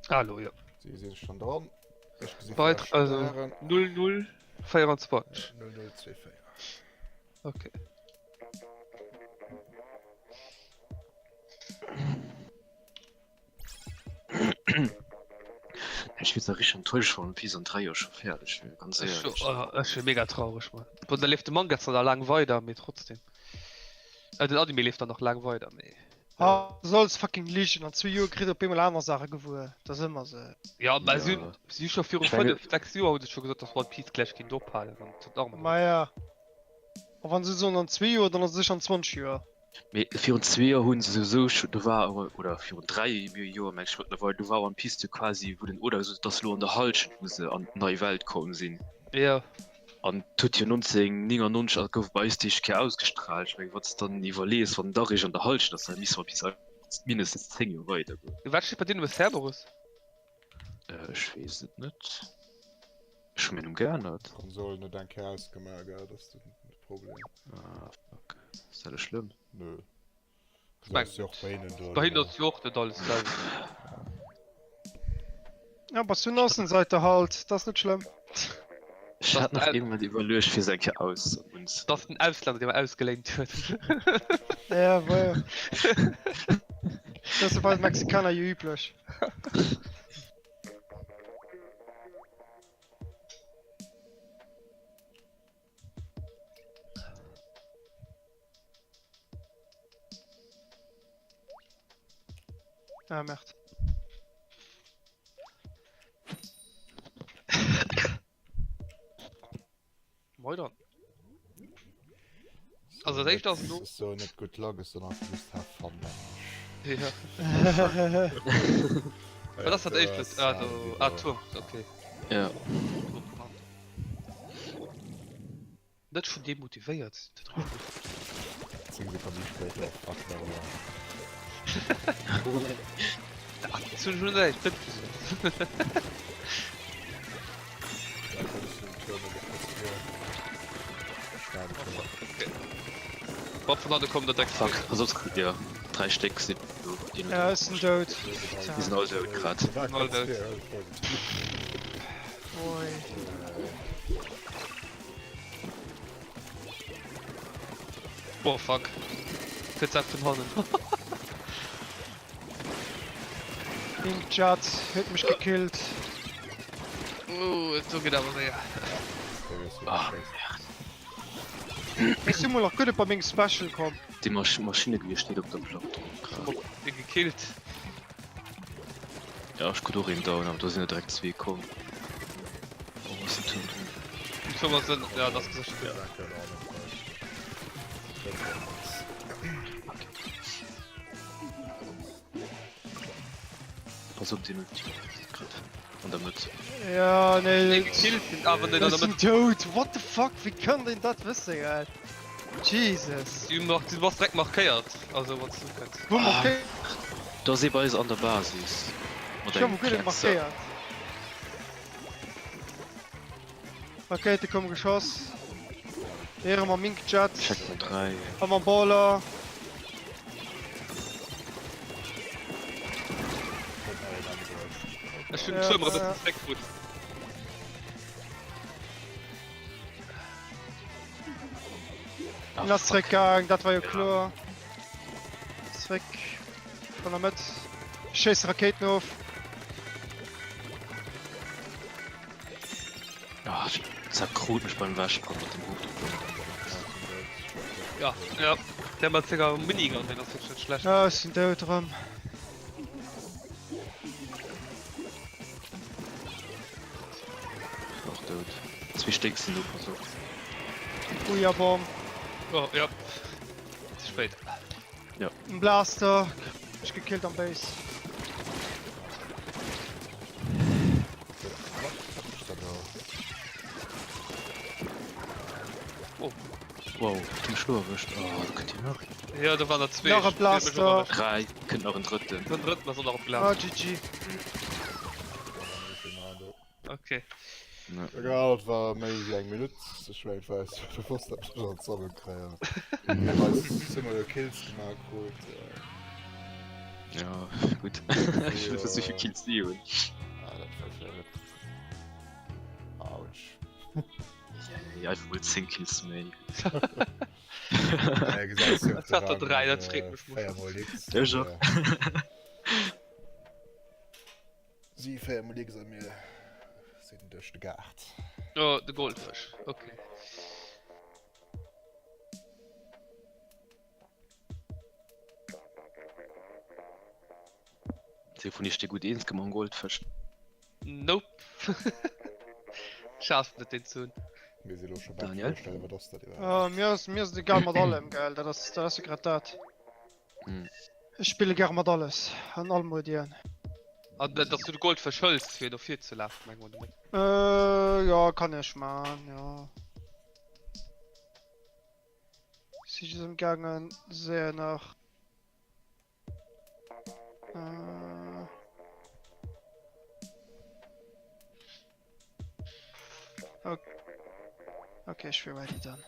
Hallo, jo. Si sinn schon dran. Ech gesi Bei, vläicht also Staren. 0024. 0024. Okay. Ech wier zwar richteg enttäuscht, wann One Piece an 3 Joer scho fäerdeg wier, ganz Ech, éierlech. oh, ech wier mega traureg, Mann. Bon, da leeft de Manga zwar nach laang weider, mee trotzdem. Äh, den Anime leeft dann nach laang weider, mee. Ha, du solls fucking ligen, an zwee Joer kritt op eemol aner Saache gewuer, dat ass ëmmer sou. Ja, mä si Ja. hunn, si hu scho viru Ech menge. 5, 6 Joer hu se scho gesot, datt One Piece gläich kéint ophalen an et huet nach ëmmer net Maja, a wann se soen an zwee Joer, dann ass et sécher an 20 Joer. Mee virun zwee Joer hunn se souwisou scho, do war awer, oder virun 3 Joer meng ech mëttlerweil, do war One Piece jo quasi, wou den Oda gesot huet, et ass elo an der Hallschent wou se an d'nei Welt komm sinn. Ja. An et huet jo 1999 a gouf bei eis déi éischt Kéier ausgestraalt. Ech mengen, wann s de dann iwwerlees, wann da eréischt an der Hallschent ass, da misst One Piece eigentlech mindestens 10 Joer weidergoen. Wat steet bei dir Numm Cerberus? Ech weess et net. Ech hu mäin Numm geännert. D'Konsol net eng Kéier ausgemaach, gell, dat ass de Problem. Ah fuck, ass dat elo schlëmm? Nö. Ech mengen net. Bei hinnen ass jo och net alles selwecht. Ja, bass du Aussenseiter halt, dat ass net schlëmm. Ech hat nach iergendwann iwwerluecht fir se eng Kéier aus un. Dat ass den Auslänner dee mer ausgeléint huet. Ja, voilà. Dat ass bei de Mexikaner jo üblech. Ah, merde. Moi dann. Also dat éischt ass elo. So net gutt luck ass dann einfach just have fun mengen ech. Ja. Wat ass dat éischt? Ah, do, ah, Turm, okay. Ja. Net vun deem motivéiert sinn, dat riecht net. 10 Sekonne méi spéit, oh fuck, never mind. Dat hunn ech net net gesot. Bob vun hannen kommen der deck Fuck, pass op, jo, 3 Stéck sinn do. Ja, ech sinn dout. Déi sinn all dout grad. All dout. Oi. Oh fuck. Kënnt dat vun hannen. Inkjet huet mech gekillt. Oh, do geet awer séier. Ah, merde. Ech si mol nach guer net bei mengem Special komm. Déi Maschinnegewier steet op der Plattform grad. Bin gekillt. Ja ech krut och een down, awer do sinn der direkt zwee komm. Oh ass den Turm drun. Den Turm ass ënnen, ja dat ass geséchert. Ja. Pass op deen huet grad an der Mëtt. Ja nee. Nee gekillt sinn awer net an der Mëtt. Ech sinn dout, what the fuck, wéi kann deen dat wëssen gell? Jesus. Du bass direkt markéiert, also wanns du kënns. Wou markéiert? Do ass ee bei eis an der Basis. Mat Ech engem guer net Kletzer. markéiert. Rakéite kommen geschoss. Ere mam Inkjet. Checkpoint 3. A mam Baller. Ech hunn den Tuerm erëm e bëssen zeréckkrut. En ass zeréckgaang, dat war jo kloer. Zréck an der Mëtt. Ech schéisse Rakéiten of. Ah, ech zerkrut mech beim Wechkommen mat dem Hochdruck. Ja, ja. Der mat senger Minigun, deen ass wierklech net schlecht. Ah, ech sinn dout erëm. Och dout. Zwee Stéck sinn do, pass op. Uja Bom. Oh, ja. Ze spéit. Ja. En Blaster. Mech gekillt am Base. Oh. Wow, huet mech lo erwëscht. Oh, do kënnt jo nach een. Ja, do waren der zwee. Nach e Blaster. Dräi, kënnt nach en drëtten. Den drëtten ass och nach op Glas. Ah, GG. Okay. Ja. Egal, et war méi wéi eng Minutt. Ech mengen, et war eis jo bewosst, datt mer dat zesammen kréien. Mir eis hu mer jo Kills gemaach krut. Ja, gutt. Ech wëll wëssen, wéi vill Kills déi hunn. Ah, dat war schwéier net. Autsch. Ja, einfach mol 10 Kills méi. Ja, gesäis du op Dat de der 3, Rang, dat freet mech mol 4 schonn. mol X. Ech och. Si 4 mol X a mir sinn duerch de Gaart. Oh, de Goldfësch, okay. Si vun iech dee gutt eens gi mam Goldfësch? Nope. Ech haassen et deen ze hunn. Mir si lo scho bal Daniel? virstellen, wat ass dat iwwerhaapt? Uh, mir ass, mir ass et egal mat allem, gell, dat ass, dat ass jo grad dat. Hm. Ech spille gare mat alles, an all Modien. An dass du de Goldfësch hëls fir no vir ze lafen, meng mer domat. Äh, jo, kann ech man, jo. Si just am gaangen séier nach. Äh. Okay, okay ech wier ready dann.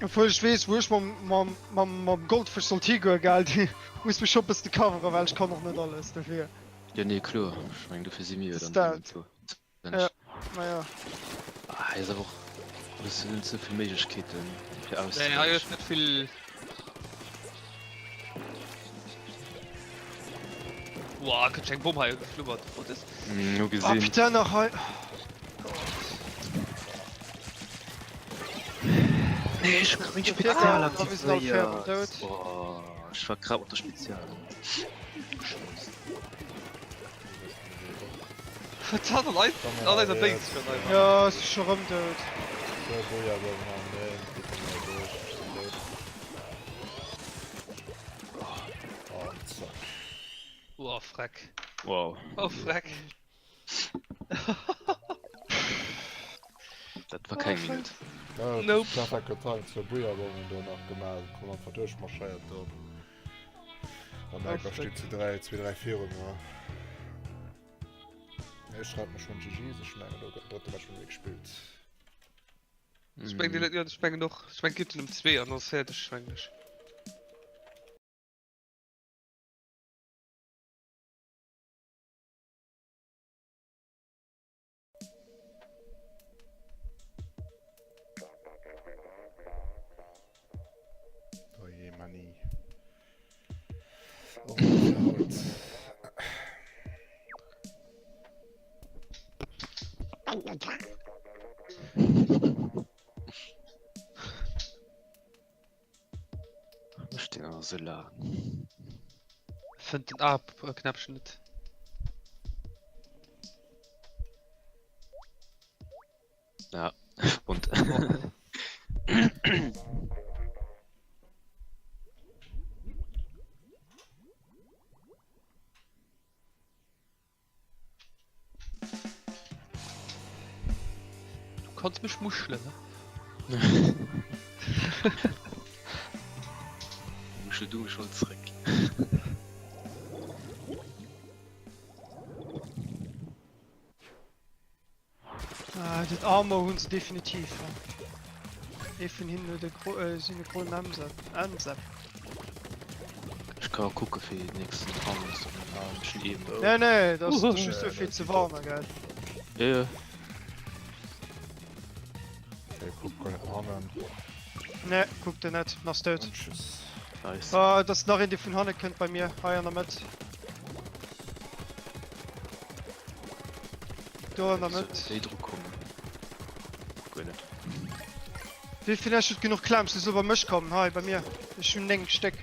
Obwuel ech weess wou ech mam mam mam mam Goldfësch sollt higoen, gell, déi muss mech scho bëssen coveren, well ech kann och net alles dofir. Jo nee kloer, ech mengen dofir si mir jo Ass dann dat. do Ja, ma ja. Ah, hei ass awer och e bëssen net esou vill Méiglechkeeten fir Nee, hei auszewäichen. ass net vill. Woah, kënnt eng Bomm hei geflubbert. What is? Hm, hu Oh gesinn. putain, nach hei. Nee, ech hu grad meng Sofia, Spezial komm, wir sind all fair und aktivéiert. tot. Oh, ech war grad mat der Spezial. Wat hat an eis an eiser Base schon einfach. Ja, ech si scho rëm dout. So, Booyah, bleiwen an, nee, geht dann mal durch, ich bin tot. An zack. Oh, freck. Wow. Oh, freck. Dat war keng Minutt. Ja, Nope. Perfekt getimed, zwou Booyah-Bommen do nach gemaach, komm einfach duerchmarschéiert do. An Ecker steet zu 3, 2, 3 viru mir. Ech schreibe mir schon GGs, ech mengen do gëtt den drëtte Match méi gespillt. Ech mengen, déi, ja, ech mengen och, ech mengen, et geet dunn ëm 2 an dann ass fäerdeg, mengen ech. Oh je, Manni. Oh, fir haut. Mécht deen awer sou laang. Fënnt den A-Knäppchen net. Ja, und. Du kanns mech muschelen, ne? Muschel du mech mol zréck. Ah, den Armor hunn se definitiv. Ee vun hinnen huet e gro äh, sinn e groen Emsep. Emsep. Ech ka kucke fir déi nächsten Rounds. Ech hunn eben. Nee, nee, dat ass just fir fir ze warnen, gell. Ja, ja. Okay, kuck guer net no hannen. Nee, kuck de net, en ass dout. Und tschüss. Nice. Ah, et ass nach een, dee vun hanne kënnt bei mir, hei an der Mëtt. Do an der Mëtt. Déi dru kommen. Guer net. Wee vun iech huet genuch Clamps? Dee soll bei mech kommen, hei bei mir. Ech hunn 9 Stéck.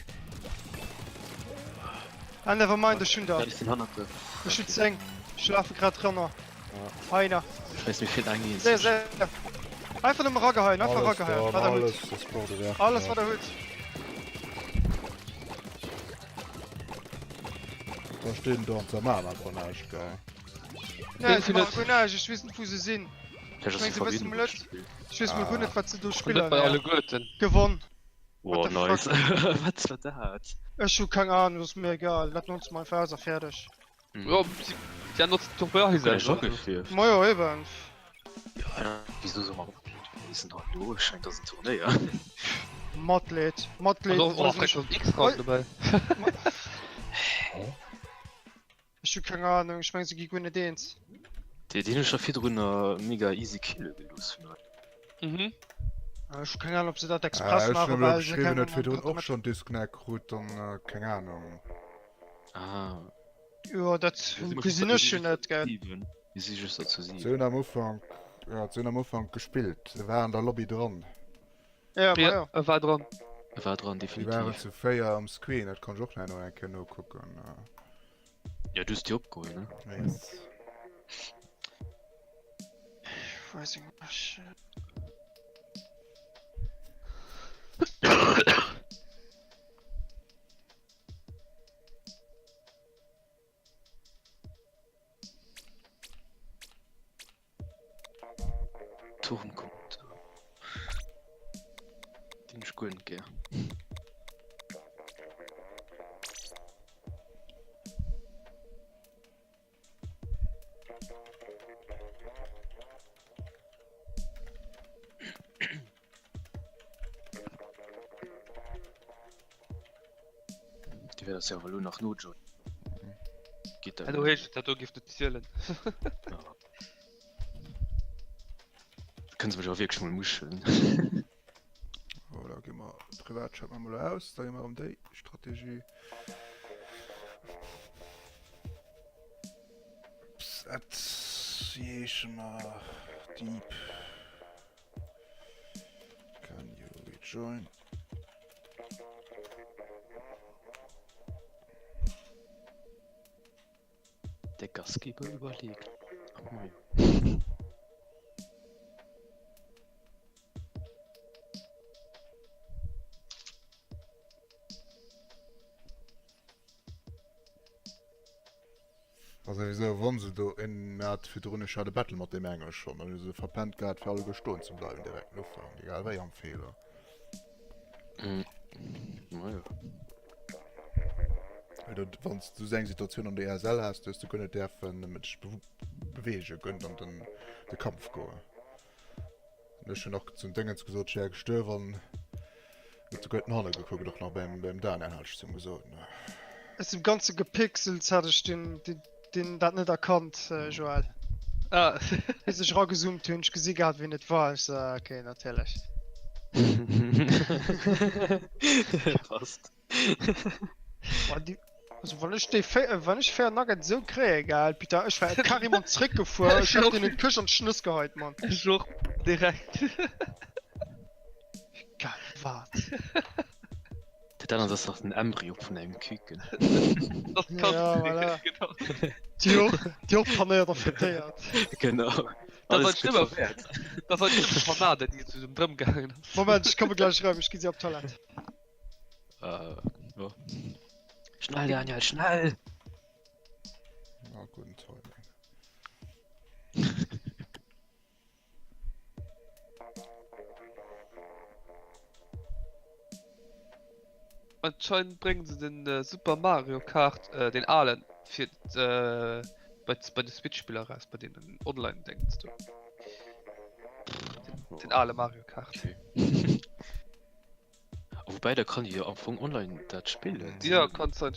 Ah, never mind, ech hunn der. Ja, ech sinn hannert der. Ech hunn 10. Ech lafe grad ranner. Hei nach. Scheiss, mir feelt eng Séier, eenzeg. séier. Einfach nëmme rageheien, einfach Alles rageheien, down, wat der hutt. alles, das braucht der Werk. Alles wat der hutt. Da stehen do an Samana von näischt, gell. Nee, Deen se vun maache guer näischt, ech weess net wou se sinn. Vläicht ass Ech se meng, se wësse verbieden mol net, ech weess mol guer net wat se do Net spillen. bei alleguerten. Gewonn. What Wow, the fuck? nice. Wat war dat? Ech hu keng Ahnung, ass mir egal. Dat notze mer einfach aus a fäerdeg. Jo, si si han notzt doch bei eis einfach. Majo eben. Ja, wieso soll man Wéi ass denn dat elo? Schengt ass en Turnéier. Matleed, Matleed. Also, oh, frech, X-Round dobäi. Hä? Ech hu keng Ahnung, ech meng se gi guer net eens. Deen hunn ech scho virdrunner mega easy kille gelooss vun hei. Mhm. Ech hu keng Ahnung ob se dat express Ech maachen, hunn elo well se geschriwwen, keng huet virdrun Ahnung och schonn Disconnect krut, dann keng Ahnung. Ah. Jo dat gesinn ech jo net gell. Mir si just der zu 7. Se hunn am Ufank, jo se hunn am Ufank gespillt, se war an der Lobby dran. Ja, ma Ja, jo. e war dran. E war dran, Déi waren definitiv. zu 4 am Screen, dat konnt ech och nach eng Kéier nokucken. Ja, du hues déi opgeholl, ne? Yes. Rising Rush. Turmkommt. Den ech guer net gär. Déi wäert eis jo awer elo nach nojoinen. Geet dat Hallo net? heescht dat do giff net zielen. Ja. Kënne se mech awer wierklech mol muscheln. Voilà, gi mer Privatchat maache mer elo aus, da gi mer erëm déi Strategie. Psst, jeeche mer deep. Can you rejoin? Der Gastgeber überlegt. Ach, moin. A souwisou, wann se do en hat virdrun, ech hat e Battle mat deem enge schonn, an hu se verpennt gehat fir alleguer stoen ze bleiwen direkt am Ufank, egal wéi am Feeler. Majo. Well do, wann s du esou eng Situatioun an der ESL has, du hues du guer net däerfen dech beweegen, guer net an den de Kampf goen. An ech hunn och zum Déngens gesot, ech wär gestuerf an huet souguer no hanne gekuckt, och nach beim, beim Daniel hat ech zum gesot. Aus dem ganze Gepixels hat ech den, den, den dat net erkannt, Joël. Ah. Bis ech eragezoomt hunn, ech gesi gehat wien et war, ech so, ah, okay, natierlech. Passt. Boah, die, also wann ech déi 4, äh, wann ech 4 Nuggets esou kréie, gell, Peter, ech wär carrément zréckgefuer, ech hätt deenen d'Këscht an d'Schnëss geheit, Mann. Ech och, direkt. Geil, wat? Dat anert ass nach den Embryo vun engem Küken. Das kann Ja, voilà. genau. Déi och, déi och panéiert a frittéiert. Genau. Dat war Alles gëtt schlimmer. verwäert. Das war die schlimmste Panade, déi zu dem Drëm gaangen ass. Moment, ech komme gläich erëm, ech gi si op d'Toilette. Äh, jo. Schnell, Daniel, schnell! Ah, guten Timing. Anscheinend bréngen se den äh, Super Mario Kart, äh, den alen, fir äh, bei, bei de Switch-Spiller raus, bei den Online-Dingens do. Den, den ale Mario Kart. Okay. Wobei, da kann ee jo am Fong online dat spillen. Ja, kannst du.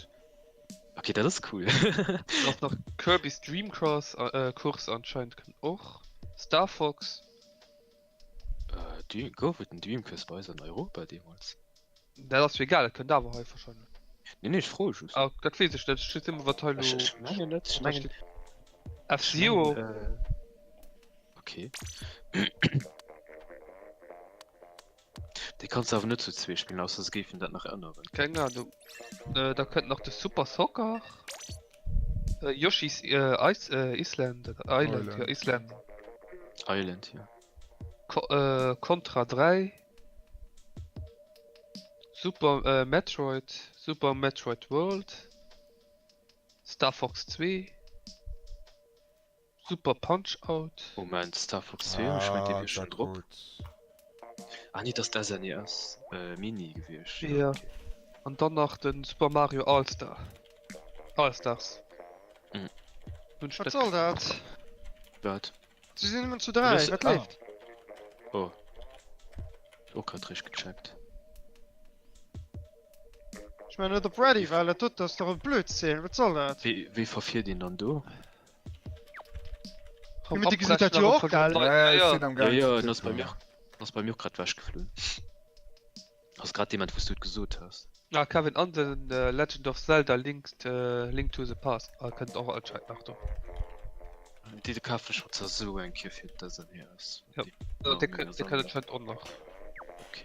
Okay, dat ass cool. Dann ass nach Kirby's Dream Cross, äh, Course anscheinend kënnt och. Star Fox. Äh, Dream, gouf et en Dreamcast bei eis an Europa deemools? Dat ass jo egal, dat kënnt awer hei wahrscheinlech. Nee, nee, ech froe just. Ah, dat weess ech net, ech steet ëmmer wat hei Ech, lo. ech mengen net, ech da mengen. steet F-Zero. Äh, okay. Dee kanns de awer net zu zwee spillen, ausser se géifen dat nach änneren. Keng Ahnung. Äh, da kënnt nach de Super Soccer. Äh, Yoshi's äh, Ice, äh, Island, oder Island, ja, Island. Island. Island, ja. Ko äh, Contra 3. Super äh, Metroid, Super Metroid World. Star Fox 2. Super Punch Out. Moment, Star Fox 2, ech mengt dee Ah, wier schon dat drop. gutt. Ah nee, dat ass d'SNES äh, Mini gewiescht. Ja. Okay. An dann nach den Super Mario All Star. All Stars. Mhm. Wat soll dat? Wat? Si sinn nëmmen zu 3, wat leeft? Oh. Och grad richteg gecheckt. Ech mein net op ready, well dat dote ass dach e Blödsinn, wat soll dat? Wéi, wéi verfiert een dann do? Jo, mee dir gesitt dat jo och, gell? Ja, ech sinn am Ja, gaang ja, ze en ass bei tippen. mir, en ass bei mir och grad wechgeflunn. Ass grad dee Moment wous du et gesot has. Ah Kevin an den Legend of Zelda Link Link to the Past ah kënnt och anscheinend nach do. Dee kafen ech mer zwar sou eng Kéier fir d'SNES. Jo dee kënnt anscheinend och nach. Ok.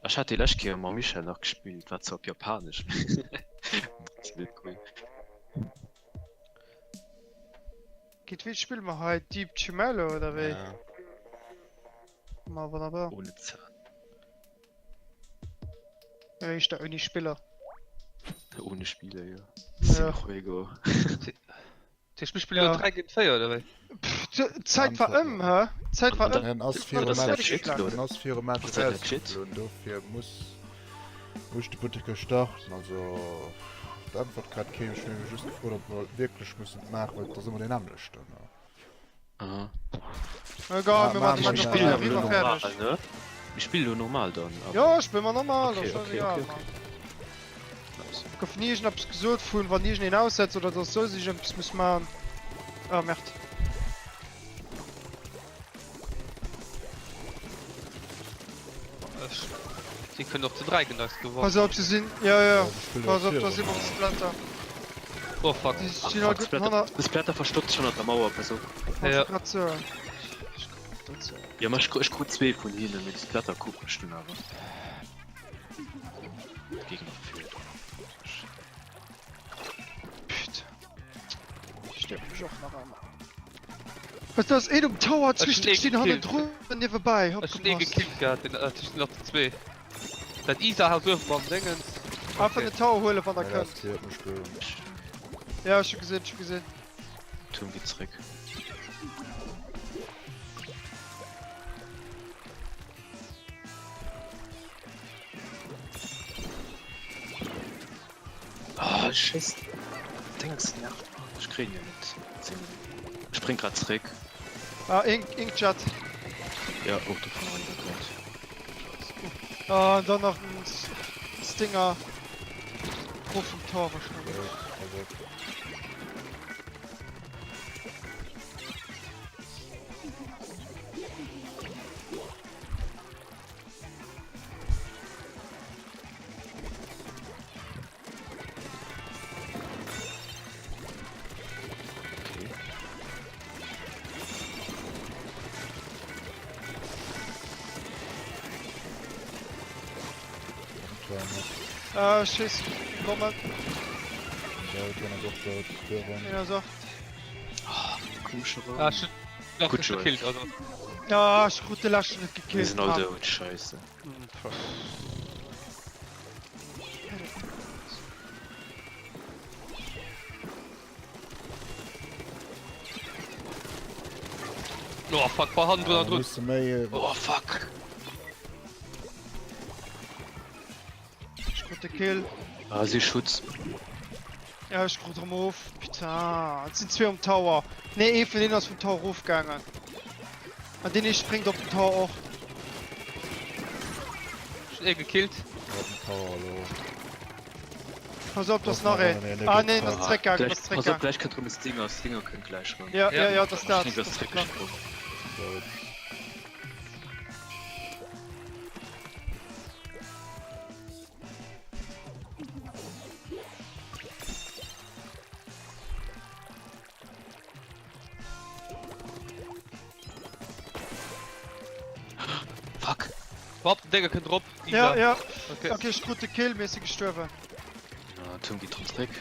Ech hat déi lescht Kéier mam Michel nach gespillt, war zwar op Japanesch mee trotzdem net cool. Géint wee spille mer hei? Deep Chimelo oder wéi? Ja. Ma wonnerbar. Ohne Zahn. Éischter ouni Spiller. Ohne Spieler, jo. Ja. Sin Juego. Dat heescht mir spillen elo Ja. 3 géint 4 oder wéi? Pff, d'Zäit war ëm, hä? D'Zäit war ëm. En ass Huet virum net Match, fertig en ass virum Match Ass dat legit? erausgefloen, dofir muss muss de Butteker starten. Also d'Äntwert grad keen. Ech hunn just gefrot, ob mer wierklech mussen maachen, well et ass ëmmer deen nämmlechten. Aha. Egal, mir Ma- maachen ma- dat ma- nach ma- eriwwer ma- fäerdeg. Ne? Mir spillen elo normal dann. aber- Jo, spille mer normal, Okay, ass okay, scheißegal, okay, Mann. okay. Nice. Gouf ni iergendeppes gesot vun, wann iergendeen aussetzt oder dass soss iergendeppes muss man. Ah, merde. Ech, si kënnen och zu 3 géint eis gewonnen. Pass op, se sinn, jo, jo, Ja, se spillen pass och op, da si virun. mer Splatter. Oh fuck. Déi Ach, stinn all fuck, gutt Splatter, hanner. de Splatter verstoppt sech hannert der Mauer, pass op. Wollt Ja. ech grad soen. Ja, ma ech, ech krut zwee vun hinnen, mee de Splatter krut mech dunn awer. Gegner fehlt. Putain. Stirb mech och nach einmal. Was da ass een um Tower Ech hun zwischen ee stinn gekillt. hannendrun niewebäi. Ech hun ee Opgepasst. gekillt gehat, den äh, tëschent nach zwee. Dat Isa haut uewen beim Déngens. Einfach den Tower huelen wann der Ja, kënnt. das huet mech ge Ja ech hu gesinn, ech hu gesinn. Turm geet zréck. Ah, scheiß Dings nervt. Ech kréien jo net. Spring grad zréck. Ah, Ink, Inkjet. Ja, och dovun eriwwer grad. Ah, an dann nach den Stinger. Rof vum Tor wahrscheinlech. Also, Okay. Äh, Schiss, kommen. Ja, ass och. Ah, komische Raum. Ah, ech hun nach Gut, net Joel. gekillt, also. Ah, ech krut de leschten net Wir gekillt. sind all dout, scheisse. Oh fuck, war hannendrun an drun. Musse méi Oh fuck! Ech krut de Kill. Ah, si Schutz. Ja, ech krut erëm of. Putain, et sinn zwee um Tower. Nee, ee vun deenen ass vum Tower erofgaangen. An deen ee spréngt op den Tower och. Ech hunn ee gekillt. op dem Tower elo. Pass op, dass nach een. Ah nee, ass zréckgaangen, ass Gleich, pass op, zréckgaangen. gleich kënnt rëm e Stinger. Stinger kënnt gleich rëm. Ja, ja, ja, dat ass dat. Stinger ass Dat ass de Plan. zréckgesprongen. Dout. Fuck! Hopp, den Dénger kënnt erop. Ja, Isa. ja. Okay. Okay, ech krut de Kill, mee ech si gestuerwen. Ah, Turm geet rëm zréck.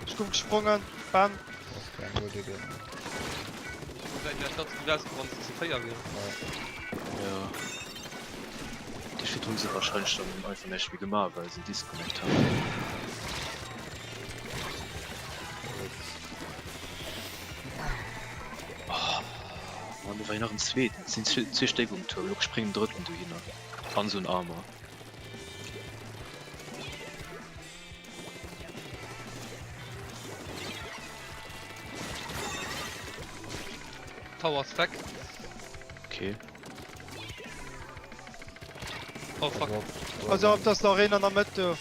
Ech koum gesprongen. Bam. Ass keng gutt Idee. Vläicht ganz gutt ausgewann, wann se zu 4 wieren. Ja. Déi Shit hunn se wahrscheinlech dann einfach näischt méi gemaach, well se Disconnect haten. Oh, Mann, do war jo nach en zweeten. Et sinn zwee Stéck um Tour. Elo spréngt en drëtten dohinner. An esou en Armor. Tower ass weg. Okay. Oh fuck. Also op dass nach een an der Mëtt do.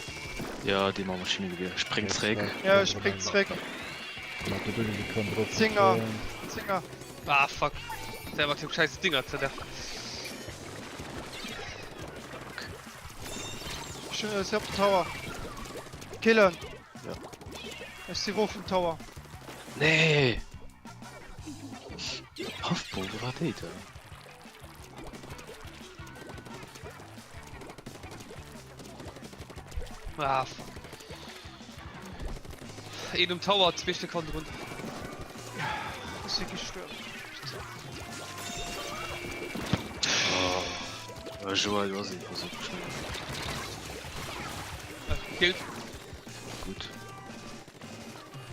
Ja, dee mam Maschinengewier. Spréngt zréck. Ja, spréngt zréck. Zinger. Zinger. Ah fuck. Der mat dem scheiß Dinger ze nerven. Ech si op dem Tower. Killen. Ja. Ech si rof vum Tower. Nee! Puffball, wo war déi denn? Ah fuck. Een um Tower, zwee Stéck hannendrun. Ech si gestuerwen. Oh, Joël, du ass einfach sou schnell. Gekillt. Gutt.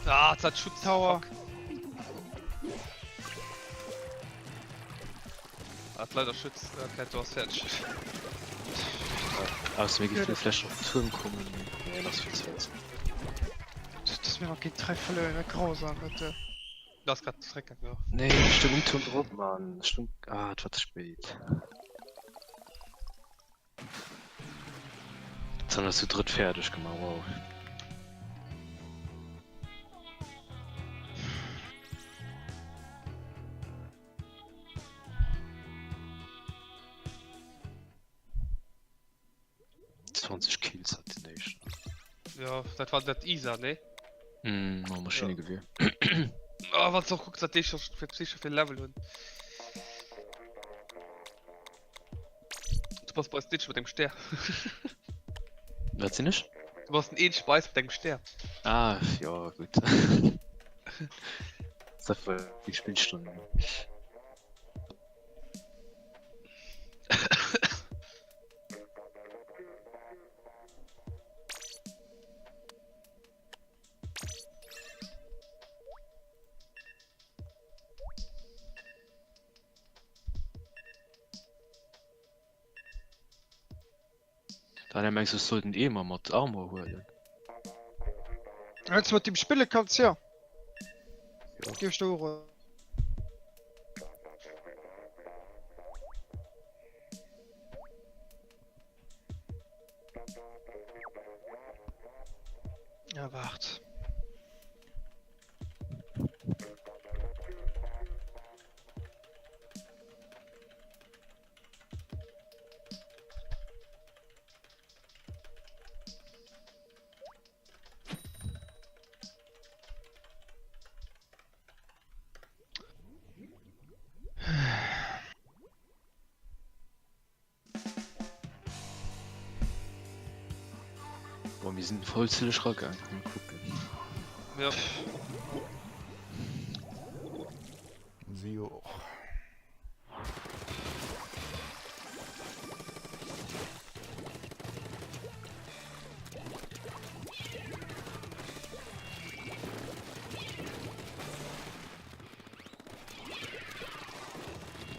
Ah, dat Schutz. Tower. Fuck. Hat leider Schutz. Okay, du ass fäerdeg. Ausser mir géife vläicht op den Tuerm kommen. Nee, dat ass vill ze wäit. Dass mir nach géint 3 verléieren, grausam, bitte. Du ass grad zréckgaangen, jo. Nee, ech stoung um Tuerm drop, Mann. Ech stoung. Ah, et war ze spéit. Jetzt han eis zu drëtt fäerdeg gemaach, wow. Zwanzeg Kills hat den éischten. Ja, dat war dat Isa, nee? Mm, mam Maschinengewehr. Oh, wann du och kucks, wat déi scho fir Psycho fir Level hunn. Du bass bei Stitch mat engem Stär. Wat sinn ech? Du bass den eenzege bei eis mat engem Stär. Ah, jo, gutt. Dat war déi Spillstonnen. Daniel, mengs du ech soll den Eemer mat Armor huelen? Wanns du mat deem spille kanns, jo. Jo. Géif ech der uroden. Ja, waart. Boah, mir sinn voll zilleg ragaangen. Mal kucken. Ja. Si jo och.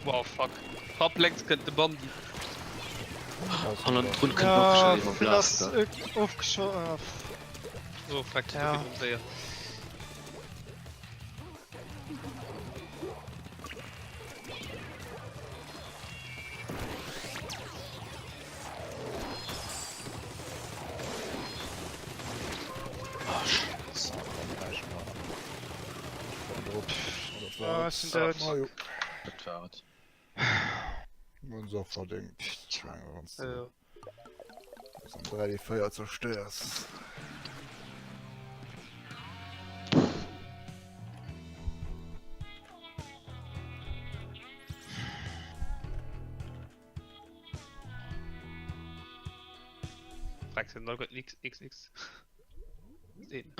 Wow, fuck. Hopp, lenks kënnt de Bandi. Hannendrun kënnt nach Ja, e mam Phil ass Blaster. ofgescho. Oh, fuck, Ja. ja. séier. Ah, Scheiße. Ah, ech sinn dout. Dat war et. Hunn se och verdéngt. Ech mengen, wann s du Ja. am 3D4 zerstéiers. Fragst du Nugget XXX? Den.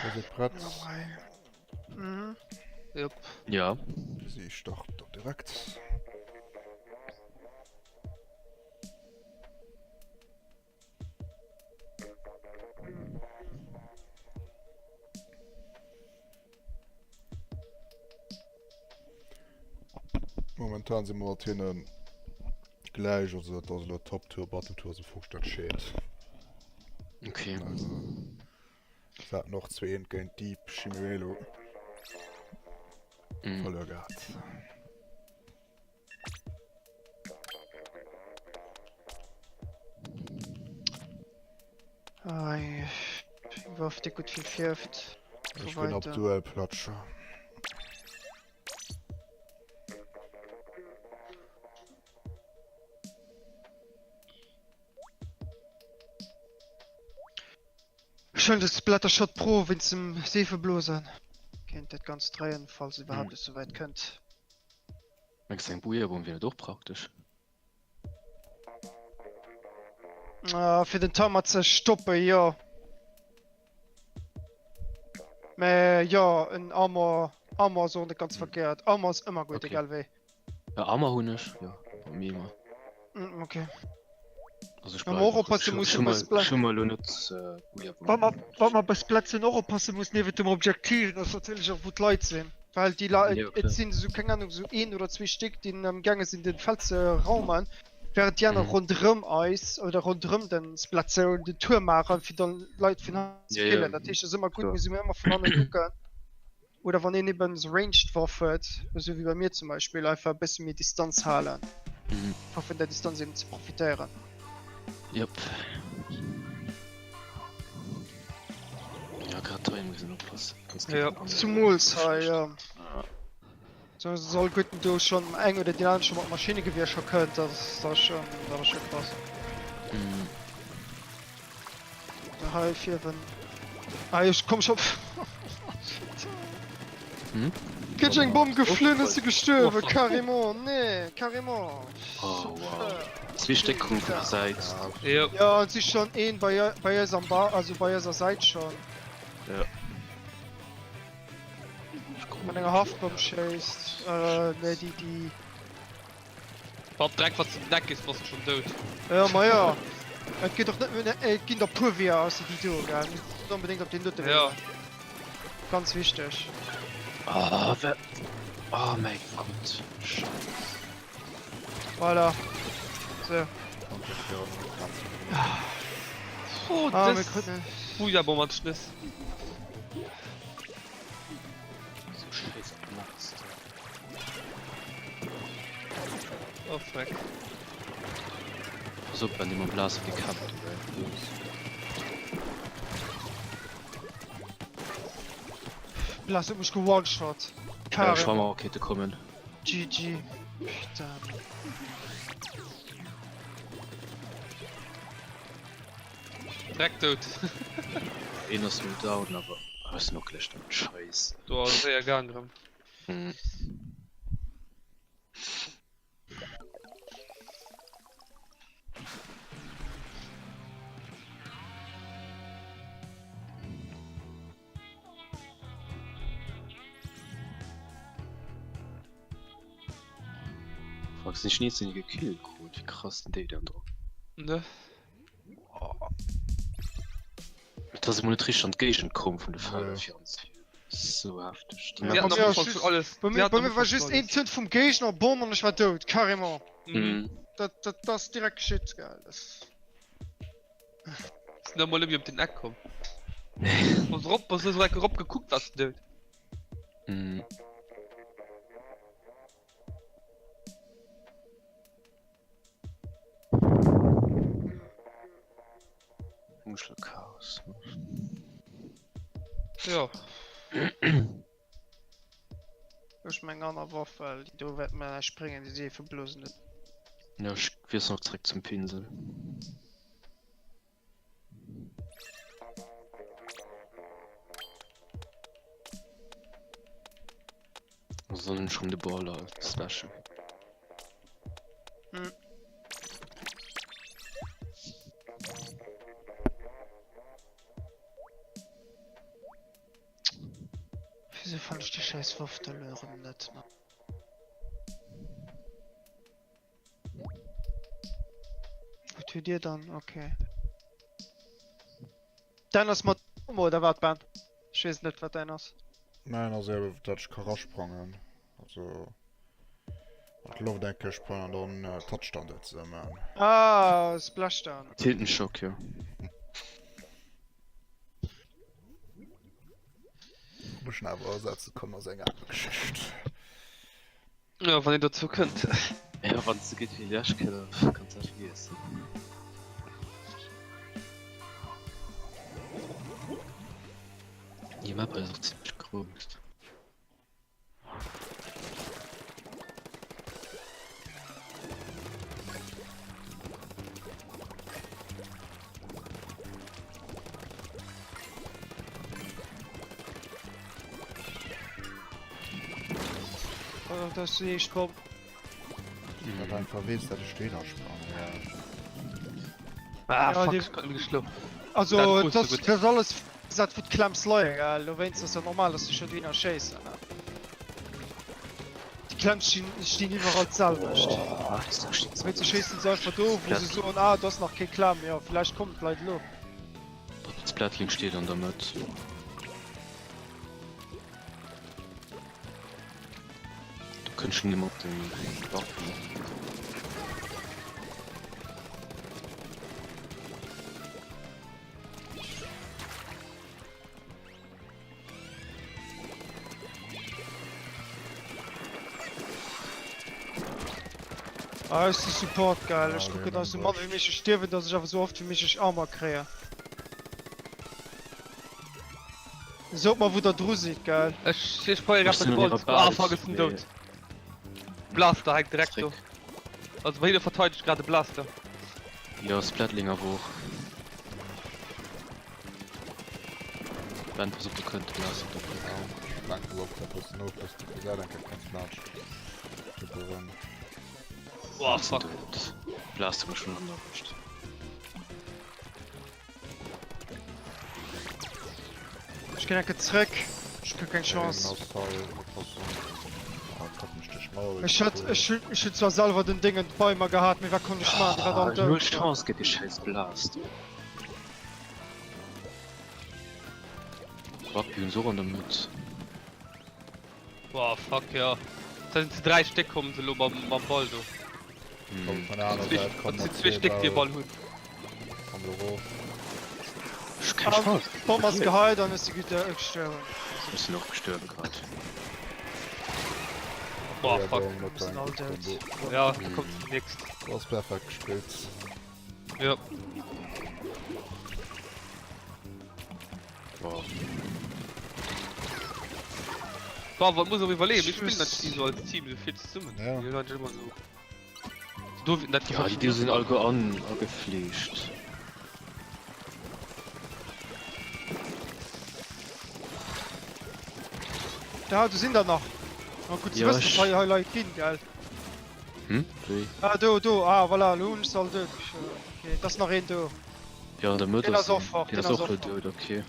Ass et prett? Mhm. Jupp. Ja. Si start dann direkt. Momentan si mer mat hinne gläich, also dat ass elo Top Tour, Bottom Tour ass am Fong dat Scheet. Okay. Also se haten och 2-1 géint Deep Chimuelo Mhm. verluer gehat. Ei, eng Waff déi gutt vill fierft. Ech ginn op Duell-Platscher. Ech huelen de Splattershot Pro wéinst dem Seefeblosen. Kéint dat Ganzt dréien, falls et iwwerhaapt esouwäit kënnt. Mengs de eng Bouillebomm wier net och praktesch? Ah, fir den Timer ze stoppen, jo. Mä jo, en Armor, Armor ass och net ganz verkéiert. Armor ass ëmmer gutt, Okay. egal wéi. Ja, Armor hunn ech, jo, bei mir ëmmer. Mm, okay. Also ech Wa mer bleiwen och och, oppasse ech hu musse hu bei mer, Splat. ech hu mer elo net Bouillebomm. Wat mer, wat mer bei Splatoon och oppasse mussen, niewent dem Objektiv, ass natierlech och wou d'Leit sinn. Well déi Leit, Jo, et klar. sinn esou, keng Ahnung, esou een oder zwee Stéck, déi am gaange sinn den Feld ze raumen, während déi aner Mhm. ronderëm eis oder ronderëm den Splatoon den Tour maachen, fir dann Leit vun hannen ze Ja, ja, killen. Dat heescht, et ass ëmmer gutt, klar. muss een ëmmer vun hannen kucken. Oder wann een eben esou Ranged Waff huet, esou wéi bei mir zum Beispill, einfach e bësse méi Distanz halen, Mhm. fir vun der Distanz eben ze profitéieren. Jop. Ja, grad hei muss een oppassen. Sonst geht Ja. den anderen Zumools schlecht. hei, ja. Ja. So soll gutten do schon eng oder déi aner schon mat Maschinengewehr scho kënnt, dat ass dat ass schon, dat ass schon krass. Mhm. Hei fierwen. Ah, ech komm schon. Hm? Gëtt eng Bomm geflunn, ass se gestuerwen, Oh, fuck. carrément, nee, carrément. Oh, wow. Zwee Stéck kommen vun der Säit. Jo. Ja, et si schon een bei, bei eis am Ba, also bei eiser Säit schon. Ja. Ich komm Mat enger Haftbomm schéisst. Äh, nee, déi, déi. Wann direkt wat zum Deck is, bass de schon dout. Ja, ma ja. Et gëtt och net méi, et ginn der puer Weeër ausser déi do, gell. Net onbedéngt op deen dote Wee. Ja. Ganz wichteg. Oh, wer... Oh mäi Gott. Scheiss. Voilà. So. Oh, Ah, mir das... kruten. Booyah-Bomb an d'Schnëss. So scheiss Platz. Oh, fuck. Pass op, wenn déi mam Blaster gekämpft oder los. Blaster huet mech gewoneshot. Ja, Carrément. Schwammerrakete kommen. GG. Putain. Dreck dout. Een ass lo down, awer ass noch gleich down. Scheiß. Do ass séier gaang erëm. Mhm. Fuck, sinn ech ni zu gekillt krut. Wéi krass sinn déi dann drop? Ne? Et ass emol net richteg an d'Géigend komm vun de Feller Nee. fir anzehiewen. Sou hefteg. Sie Ja, hatten bei am mir Ufank just- schon alles. Bei Sie mir, hatten bei am mir war Ufank just schon een alles. Zünd vum Géigner, Bomm an ech war dout, carrément. Mhm. Mhm. Dat, dat, dat ass direkt geschitt, gell. Das... Sinn emol ëmmi op den Eck komm. Bass erop, bass esou enk erop gekuckt, ass dout. Mhm. Muschelchaos. Ja. Ech meng aner Waff, well déi do wäert mer näischt bréngen, déi Seefeblosen. Ja, ech wiesselen och zréck zum Pinsel. Also dann hunn ech rëm de Brawler als Special. Hm. Wieso fand ich die scheiß Waff da lo erëm net, Mann? Wat hutt Dir dann? Okay. Däin ass mat Homo oder wat Ben? Ech weess net wat däin ass. Mäin ass eher dat ech ka rasprangen. Also. An d'Loft eng Kéier sprangen an dann Touchdown dat ze man. Ah, Splashdown. Tintenschock, jo. Ob ech en awer ersetze kann ass eng aner Geschicht. Jo, wann een dozou kënnt. Jo, wann et sou geet wéi déi lescht Kéier, da kanns dat vergiessen. Déi Map ass och zimmlech grouss. Oh, dat ass déi éischt Bomm. Dat einfach weess, dat ech deen asprangen. Ah, Ja, fuck, die- ich konnte geschlafen. Also, Dat wusst das, du gut. das alles dat wou d'Klemms leien, gell? Dowéinst ass ja normal, dass se scho dohinner schéissen, ne? Déi Klemms stinn, stinn iwwerall d'selwecht. Dowéinst se schéissen se einfach do, wou se soen, ah, do ass nach kee Klemm, jo, villäicht kommen d'Leit elo. Splatling steet an der Mëtt. Do kënnt schon ee mat dem Waffen. Ah, ech si Support, geil. Ech kucken, dass ech sou mann wéi méiglech stierwen, dass ech awer sou oft wéi méiglech Armor kréien. Sot mer wou der dru sidd, gell? Ech ech feiere Ech grad sinn bei an de hirer Vault. Ah Base, fuck, ech sinn mee dout. Blaster hänkt direkt do. Zréck. Also bei hinne verteidegt grad e Blaster. Jo, Splatling awer och. Ben, pass op, do kënnt de Blaster op der Bréck. Ja, ech flanken op der bëssen of, dass de Gesäit eng Kéier kanns laanscht tupperen. Oh Ech sinn fuck. dout. Blaster mech vun hannen erwëscht. Ech ginn enke zréck. Ech hu keng Chance. Ech hat, ech hunn, ech hunn zwar selwer den Déngen bei mer gehat, mee wat konnt ech maachen? Déi war all Ah, null dout. Chance géint dee schäiss Blaster. Rugby hunn se och an der Mëtt. Boah, fuck, ja. Da sinn ze 3 Stéck kommen se elo mam, mam Ball do. Komm vun der aner Säit, komm Dat mat sinn zwee Stéck déi e Ball hunn. Komm lo rof. Ech keng Chance. D'Bomm ass geheit an ech si gestuerwen. Ech sinn och gestuerwen grad. Boah, fuck. Ja, da kommt déi nächst. Du ass perfekt gespillt. Ja. Boah. Boah, man muss auch überlegen, wir spielen natürlich so als Team so viel zusammen. Ja. Wir sind immer so. Do, dat Ja, déi sinn all an agefleescht. Da, do sinn der nach. Ma gutt ze Ja, wëssen, ech- dass hei hei Leit ginn, gell? Hm? Wéi? Ah, do, do, ah, voilà, elo hunn ech se all dout. Okay, et ass nach een do. Jo, an der Mëtt Deen ass ass och fort, een. Deen deen ass ass och och lo fort. dout, okay.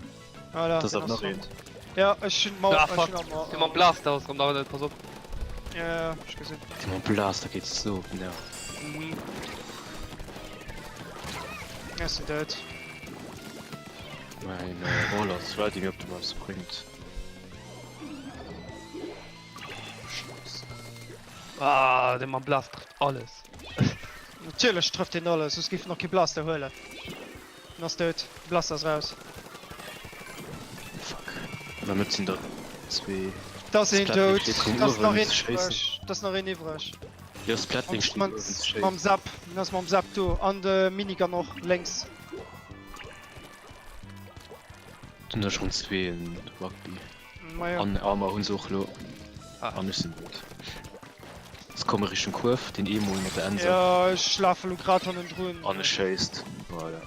Voilà, Dat ass deen awer ass nach een. fort. Ja, ech hunn ma Ah, ech fuck. hunn awer. Dee mam Blaster ass erëm nach net, pass op. Ja, ja, ech gesinn. Dee mam Blaster geet sou op den Nerv. Mhm. Ech sinn dout. Mäin Roller ass ready, mee ob de mer eppes bréngt. Ah, dee mam Blaster trëfft alles. Natierlech trëfft deen alles, soss géif en och kee Blaster huelen. En ass dout, de Blaster ass raus. Fuck. An der Mëtt sinn der zwee. Da ass een Splatling dout, steet vum da ass nach uewen een ze schéissen. iwwreg, da ass nach een iwwreg. Jo, Splatling steet Mam, uewen ze mam schéissen. Zap, en ass mam Zap do an de Minigun och lénks. Sinn der schonn zwee en Rugby. Majo. An Armer hunn se och lo. Ah. An ech sinn dout. Se komme Richtung Kuerf, deen ee mol mat der Ense. Ja, ech lafe lo grad hannendrun. An e schéisst. Voilà.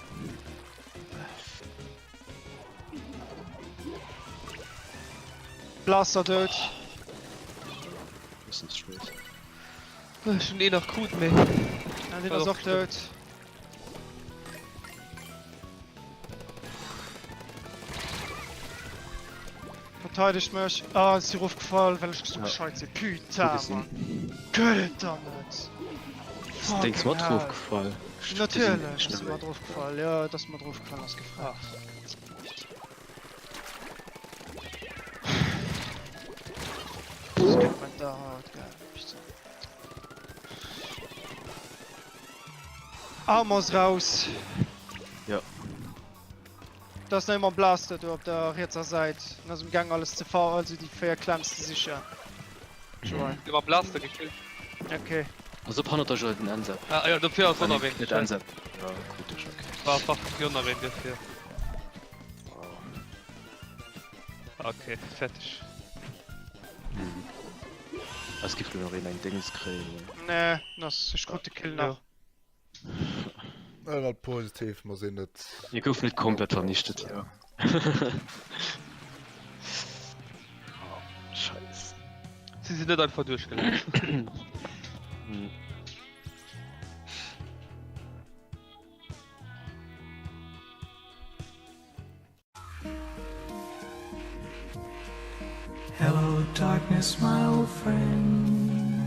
Blaster dout. Bëssen ze spéit. Ech hunn een nach krut, mee. Ja, deen ass och dout. Verteidegt mech. Ah, ech si rofgefall, well ech sou gescheit sinn. Putain, Mann. Gëtt et dann net. Ass déngs mat Fucking hell. rofgefall? Natierlech ass se mat rofgefall. Jo, et ass mat rofgefall, ass gefragt. Das gëtt man da haut, gell. Putain. Armor ass raus. Ja. Da ass nach ee mam Blaster do op der rietser Säit. En ass um Gaang alles ze fa also déi 4 Clams ze sichen. Joy. Dee mam Blaster gekillt. Okay. Ass op hannert der Joy den Ensep. Ah jo, dofir ass och nach een. Net Ensep. Ja, krut ech, okay. War war jo nach een dofir. Okay, fertig. Mhm. Es giff lo nach een eng Déngs kréien. Nee, ass ech krut de Kill nach. Ja, dat positiv, mer sinn net. Mir goufen net komplett vernichtet, jo. Oh, Scheiß. Si sinn net einfach duerchgelaf. Hm. Hello darkness my old friend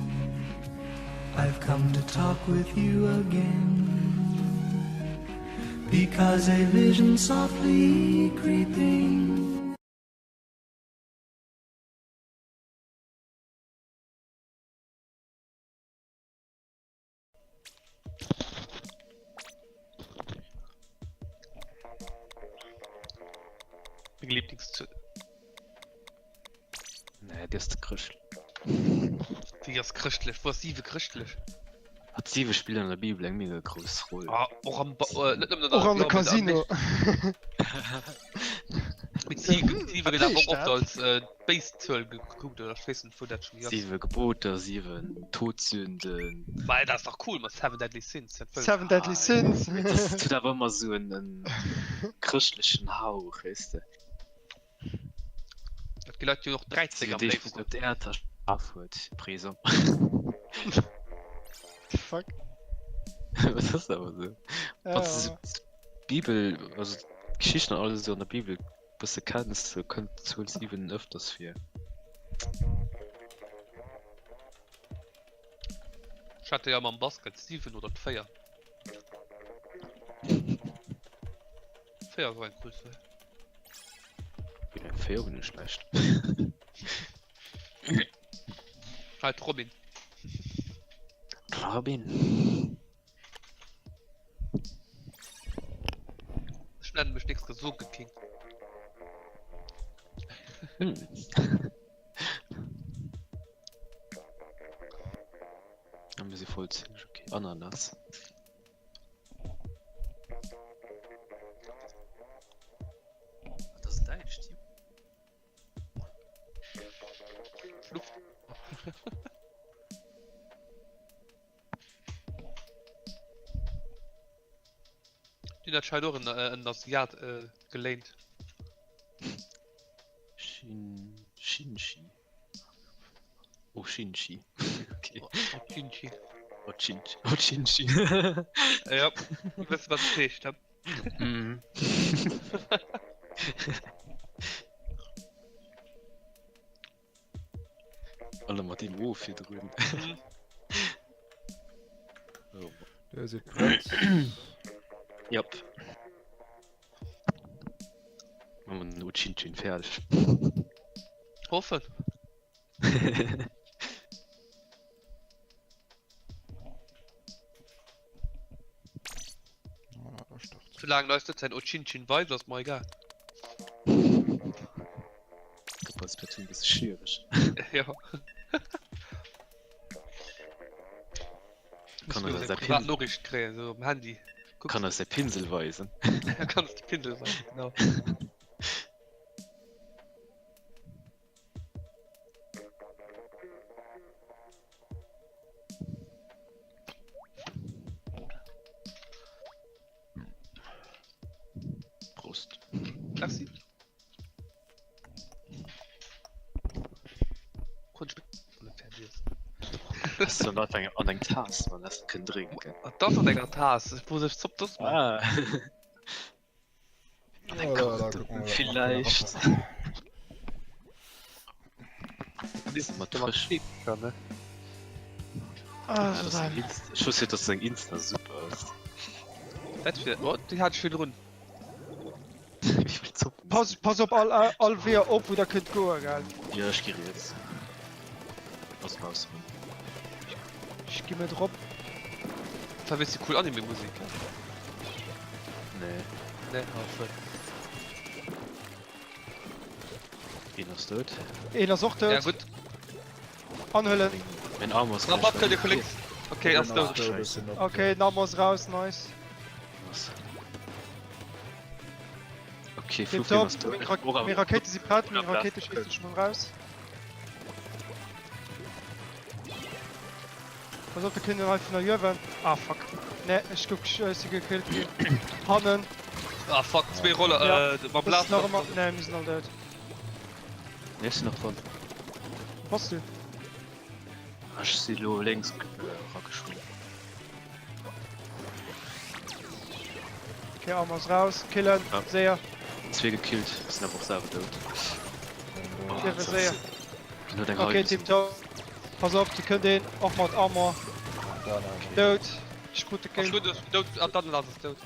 I've come to talk with you again Because a vision softly creeping Meng Lieblingszuel. Nee, déi ass ze chrëschtlech. Wéi ass chrëschtlech? Wou ass 7 chrëschtlech? Hat 7 spillen an der Bibel eng mega grouss Roll. Ah, och am ba äh, net nëmmen Och an de Casino. Mit 7 gëtt Wat awer och heescht oft dat? als äh, béis Zuel gekuckt oder ech weess net wou dat schon hier ass. Siwe Geboter, siwen Todsünden. Well dat ass dach cool mat Seven Deadly Sins, dat wëll. Seven Deadly Ah, Sins. Dat huet awer ëmmer esou en en chrëschtlechen Hauch, weess de. Dat gi Leit jo och 13 Siwen am Deeg, wou léifsten. Gott d'Äerd erschaf huet, Prison. Fuck. Dat ass awer esou. Ja, Wann s de ja. esou d'Bibel, also d'Geschichten an alles esou an der Bibel bësse kenns, sou kënnt d'Zuel 7 ëfters vir. Ech hat jo mam Basket 7 oder d'4. 4 ass och eng cool Zuel. Eng 4 hunn ech schlecht. Halt d'Robin. Robin. Ech nennen mech nächst Gesoke King. Hm. Ja, mir si vollzähleg, okay. Ananas. Dat ass en däitscht Team. Schluff. Deen hat scheit och en, äh, en Asiat äh, geléint. Shin, Shinji. Oh, Shinji. Okay. Oh, Shinji. Oh, Shinji. Oh, Shinji. Ja, du wëss wat et heescht, hä? Mhm. Alle mat deem O virdrun. Mhm. Oh. Der seet prett. Jop. Machen wir den Uchinchin fertig. Hoffen. Ah, da start. Solange eis net säin Ochinchin weist, ass mer egal. Dat war Splatoon e bësse schwiereg. Ja. Kann Muss er mir säi seng privat Pinsel- Noriicht kréien, sou um Handy. Kucks Kann eis säi Pinsel weisen. Kann de Pinsel weisen, genau. Prost. Merci. Konnt ich mit fertig. Ass dann einfach eng- an eng Taass, man lässt kënn drénken. Ah, das an enger Taass. Ich muss ich Zopp das machen. Ah. Ja, da, da gucken wir mal, Vielleicht. Das Mat frësch. ne? Ah, Ja, so das ist eng sein. Insta- Ich wusste, dass eng Insta super ass. Dat fir oh, déi hat ich virdrun. Wéi vill Zoppen Pass, pass op all, all, all Weeër op, wou der kënnt goen, gell? Ja, ech gi riets. Ass raus. Ech gi mir drop. Dat war wéi cool Anime Musik. Nee. Nee, ah, schued. Een ass dout. Een ass och dout. Ja gutt. Anhuelen. Mein Armor ass Na, fuck, der Kolleg. Okay, ass dout. Okay, den Armor ass raus, nice. Okay, Tipptopp. Meng Rakéite si prett, meng Rakéite schéissen ech mol raus. Pass op, do kënnt en hei vun der Uewen. Ah fuck. Ne, ech gouf ech si gekillt ginn. Hannen. Ah fuck, zwee Roller, Ja. äh, mam Das Blaster. nach ëmmer. Ne, mir sinn all dout. Nee, ech sinn nach dran. Wo bass du? Ech si lo lénks erageschwommen. Okay, Arm ass raus. Killen, Ja. séier. Zwee gekillt, sinn awer och selwer dout. Oh, Dierfe séier. Ginn huet eng Okay, Heil. tipptopp. Pass op, do kënnt een, och mat Armor. Dout. Ech krut de Kill. Dout, an dann ass es dout.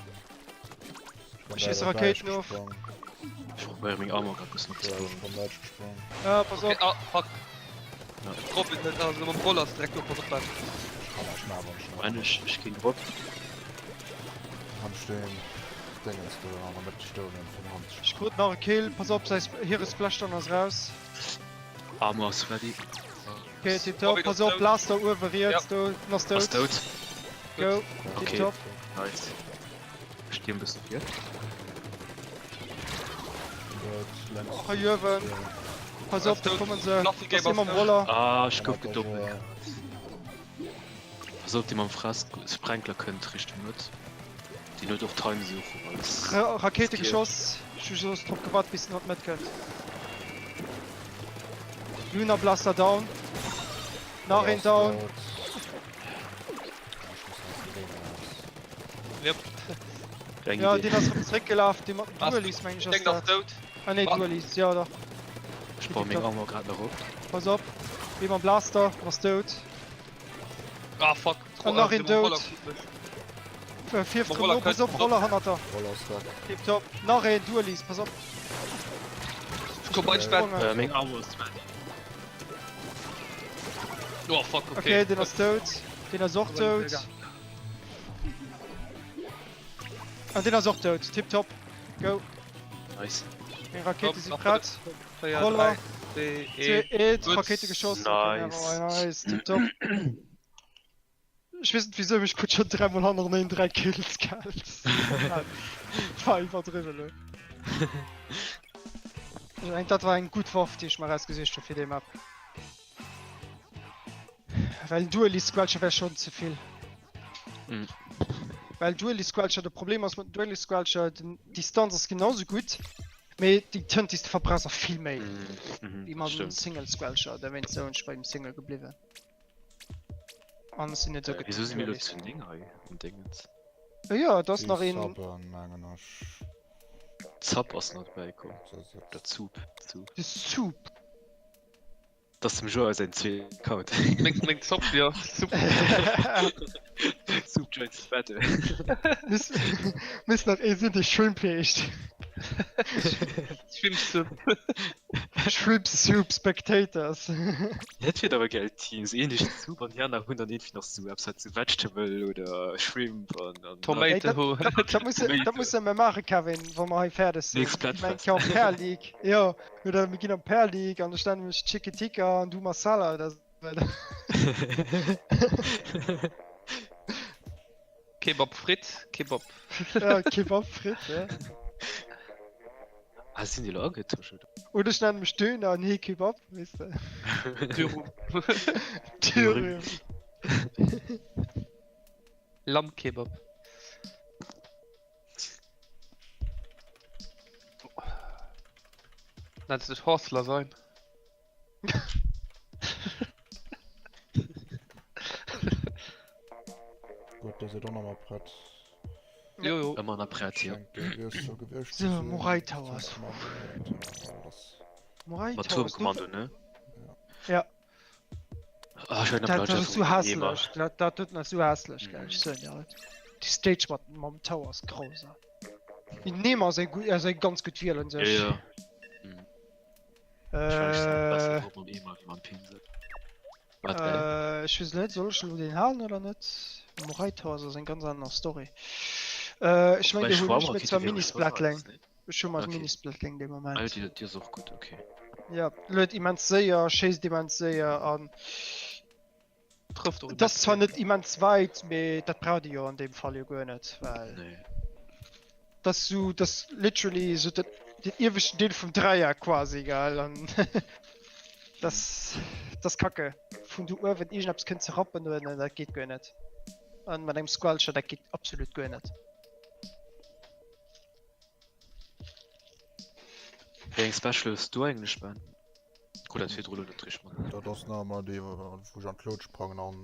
Ech schéisse Rakéiten of. Ech probéiere meng Armor grad bëssen opzebauen. Ja, pass op. Okay, ah, fuck. Robin huet also mam Roller ass direkt op, pass op Ben. Moment, ech, ech ginn drop. Ech krut nach e Kill. Pass op, säi, hire Splashdown ass raus. Armor ass ready. Okay, tipptopp. Pass op, Blaster uewe riets do, den ass dout. Ass dout. Go, Okay. tipptopp. Nice. Ech stinn e bëssen vir. Och e Uewen. Pass op, do kommen se. Fluffy Ass Game ee ass mam dout. Roller. Ah, ech gouf gedoppelt. Pass op, dee mam Fress Sprenkler kënnt Richtung Mëtt. Deen huet och d'Heimsuchung als. Ra Rakéite geschoss. Ech hu just drop gewaart bis en an d'Mëtt kënnt. Lunar Blaster down. Nach een down. Yep. Eng Ja, Idee. deen ass rëm zréckgelaf. Dee mat den Ass- Dualies meng ech ass Deng ass dat. dout. Ah nee, Wa- Dualies, ja dach. Ech baue meng Armor grad nach op. Pass op. Dee mam Blaster ass dout. Ah fuck. An nach een dout. Äh, Fierft Mam rëm Roller no, pass kënnt- op, Roller hannert der. Tipptopp. Nach een Dualies, pass op. Ich komm bei spät. Äh, meng Armor ass ready. Oh fuck, okay. Okay, deen ass dout. Deen ass och dout. An deen ass och dout. Tipptopp. Go. Nice. Meng Rakéite si Komm, prett. 4, Roller. 3, 2, 2, 1. 1. Gut. Rakéite geschoss. Okay, Nice. nice. Tipptopp. Ech weess net wisou, mee ech krut schon dräimol hannereneen 3 Kills, gell? War iwwerdriwwen elo. Ech mengen dat war eng gutt Waff déi ech mer erausgesicht hu fir déi Map. Well Dueli Squelcher wär schon zevill. Mhm. Well Dueli Squelcher, de Problem ass mat Dueli Squelcher, den Distanz ass genau sou gutt, mee déi Tënt déi s de verbrauchs ass vill méi Mhm, wéi mat dem stimmt. Single Squelcher. Dowéinst sou hunn ech bei dem Single bliwwen. An ech sinn net sou gutt Wieso si mir lo Duelist. zu 9 hei am Dingens? Jo, et ass nach een. Zappen, mengen ech. Zapp ass nach dobäi komm. Oder Zup, Zup. De Soup. Dat ass dem Joao säin zweeten Account. Meng, meng Zopp, jo. Soup. Soup joins the battle. Miss, miss nach ee sinn, dee Shrimp heescht. Shrimp Soup. Shrimp Soup Spectators. Dat wier awer geil Teams, een heescht Soup an déi aner hunn dann iergendwéi nach sou eppes wat sou Vegetable oder Shrimp an an Tomato. Ey, dat, dat muss dat musse mer maache Kevin, wa mer hei fäerdeg sinn. Nächst Splatfest. Eng Kéier am Pair League. Jo, oder mir ginn am Pair League an ech nennen mech Chicky Tikka an du Masala oder sou weider. Kebab Fritt, Kebab. Ja, Kebab Fritt, ja. Ah, sinn déi lo agetosch oder? Oder ech nennen mech Döner an hee Kebab, weess de. Dürüm. Dürüm. Lammkebab. Nennst du dich Horst Lasagne? Gutt, da sidd och nach mol prett. Jo, jo. Ëmmer nach prett, jo. Schengt do wiers scho gewiescht So, ze sinn. Morai Towers. Morai Mat Towers. Turmkommando, ne? Ja. Ah, ech Dat, dat ass sou hässlech. Dat, dat doten ass sou hässlech, gell. Ech soen dir et. Déi Stage mat mam Tower ass grausam. Nemo ass eng gutt, ass eng ganz gutt Wiel un sech. Ja, ja. Äh, Äh, äh, ech weess net, soll ech elo deen halen oder net? Morai Towers ass eng ganz aner Story. Äh, ech meng, Bei do hunn ech Schwammer mir kritt zwar de Virus Mini-Splatling. net. Ech hu mer Okay. Mini-Splatling dee Ah, Moment. jo, déi, déi ass och gutt, okay. Ja, luet immens séier, schéisst immens séier an Trëfft och et ass immens zwar vill. net immens wäit, mee dat braucht ee jo an deem Fall jo guer net, well Nee. dat ass sou, dat ass literally sou den, den ieweschten Deel vum Dräieck quasi, gell, an dat ass, dat ass kacke, vun do uewen iergendeppes kënnen ze rappen oder dat geet guer net. An mat engem Squelcher, dat geet absolut guer net. Wéi eng Special hues du eigentlech Ben? Krut dat virdru lo net richteg mat. Dat ass nach ëmmer déi wou ech an d'Lout sprangen an.